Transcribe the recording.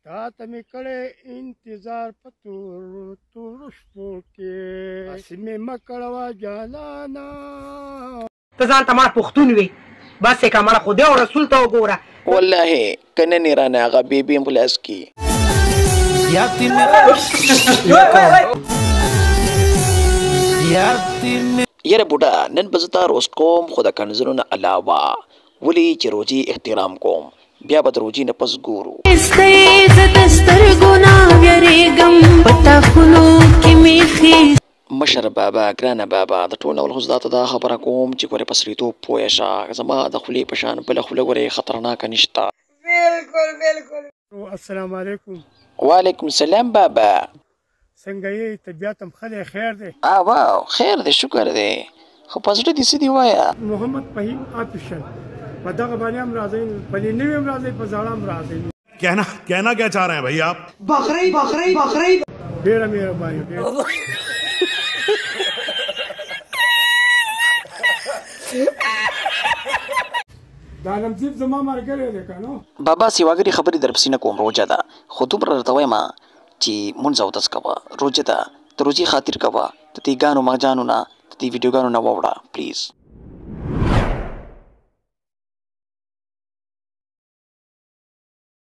تا ته مې کړی انتظار په تورو تورو شپو کې، هسې مې مه کړوه جانانه. ته ځان ته مړه پښتون وې، بس یې که مړه، خدای او رسول ته وګوره. والله که نن یې رانه هغه بیبي هم په لاس کې. یاره بوډا، نن به زه تا روست کوم، خو د کنځلو نه علاوه، ولې چې روژې احترام کوم، بیا به د روژې نه پس ګورو. مشر بابا، ګرانه بابا، د ټول اول خو زه تاته دا خبره کوم چې ګورې په سړیتوب پوه شه، زما د خولې په شان بله خوله ګورې خطرناکه نشته. بالکل بالکل. السلام علیکم. وعلیکم سلام بابا. څنګه یې؟ طبیعت هم ښه دی؟ خیر دی؟ آواو، خیر دی، شکر دی، خو په زړه دې څه دي وایه. محمد فهیم آفیشل په دغه باندې هم راځئ، په دې نوي هم راځئ، په زاړه هم راځئ. کہنا کہنا کیا چاہ رہے ہیں بھائی آپ؟ بخری بخری بخری. ډېره مهرباني، ډېره. دا نمزیب زما ملګری دی که نه؟ بابا، سیواګرې خبرې درپسې نه کوم، روژه ده، خو دومره درته وایم چې مونځ اودس کوه، روژه ده، د روژې خاطر کوه، د دې ګانو مغجانو نه، د دې ویډیوګانو نه واوړه پلیز.